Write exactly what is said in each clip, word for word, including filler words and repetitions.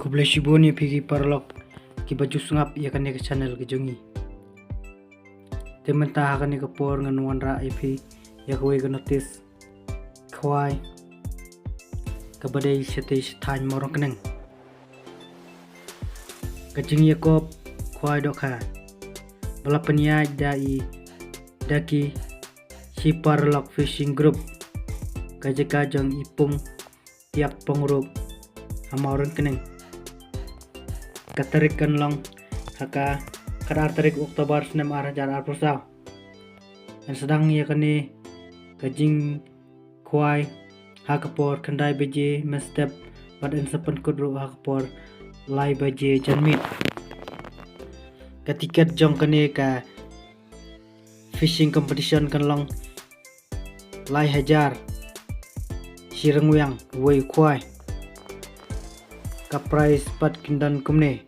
Khublei shibun ïa phi ki paralok kiba ju sngap ïa kane ka channel ka jong ngi. Te mynta ha kane ka por ngan wanrah ïa phi ïa kawei ka notice khwai kaba dei shatei shathaiñ Mawryngkneng. Ka jingïakop khwai dohkha ba la pynïaid da i da ki Shiparalok Fishing Group, ka jaka jong i Pung Tiap Pongrup ha Mawryngkneng. Ka tarik kan long ha ka khatar tarik October snem ar hajar arphew saw. Yn sdang ïa kane ka jingkhwai ha ka por khyndai baje mynstep bad yn sa pynkut ruh ha ka por lai baje janmiet. Ka tiket jong kane ka fishing competition kan long lai hajar shi ryngwiang wei u khwai. Ka prize pat kin don kumne: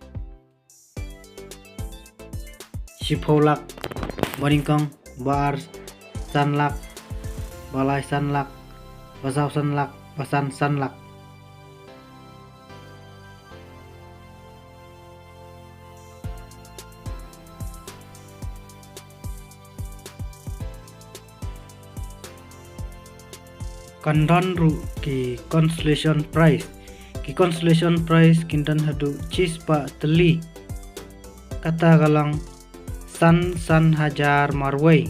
shiphew lak, ba nyngkong, ba ar san lak, ba lai san lak, ba saw san lak, ba san san lak. Kan don ruh ki consolation prize. Ki consolation prize kin don haduh shispah tylli. Kata ka long san san hajar marwei.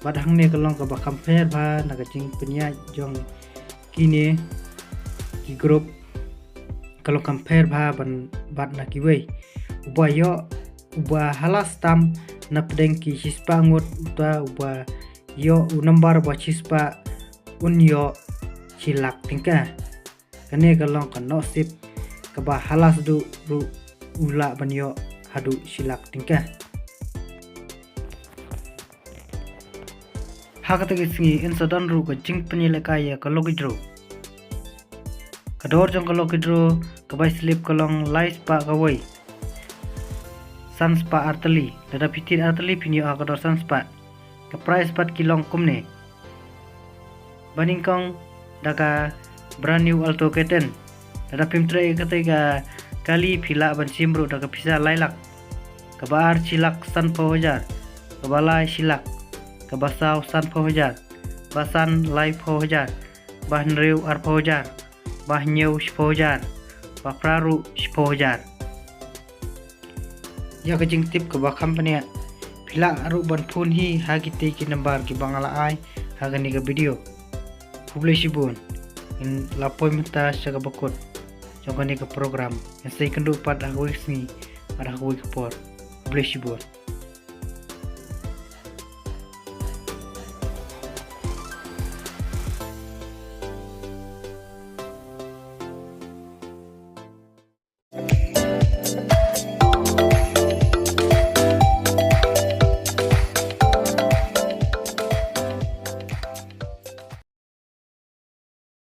Bad hangne ka long kaba kham pher bha na ka jingpynïaid jong kine ki group, ka long kham pher bha ban bad na kiwei. Uba ïoh, uba hala stamp na pdeng ki shispah ngut, uta uba ïoh u nambar ba shispah un ïoh shi lak tyngka. Kane ka long ka nohsip kaba hala sdang ruh u lah ban ïoh haduh shi lak tyngka. Ha kata ka sngi yn sa don ruh ka jingpynïalehkai ïa ka lucky draw. Ka dor jong ka lucky draw ka bai slip ka long lai spah kawei, san spah artylli. Lada phi thied artylli phin ïoh ha ka dor san spah. Ka prize pat ki long kumne: ba nyngkong da ka brand new Alto K ten. Lada phim trei ïa kata ka kali phi lah ban shim ruh da ka pisa lai lak. Kaba ar shi lak sanphew hajar. Kaba lai shi lak. Kaba saw sanphew hajar. Ba san laiphew hajar. Ba hynriew arphew hajar. Ba hynñiew shiphew hajar. Ba phra ruh shiphew hajar. Ïa ka jingtip kaba kham bniah phi lah ruh ban phone hi ha kitei ki nambar kiba nga la ai ha kane ka video. Khublei shibun. Ngin la poi mynta sha kaba kut jong kane ka program. Ngin sa ïakynduh pat ha kawei ka sngi bad ha kawei ka por. Khublei shibun.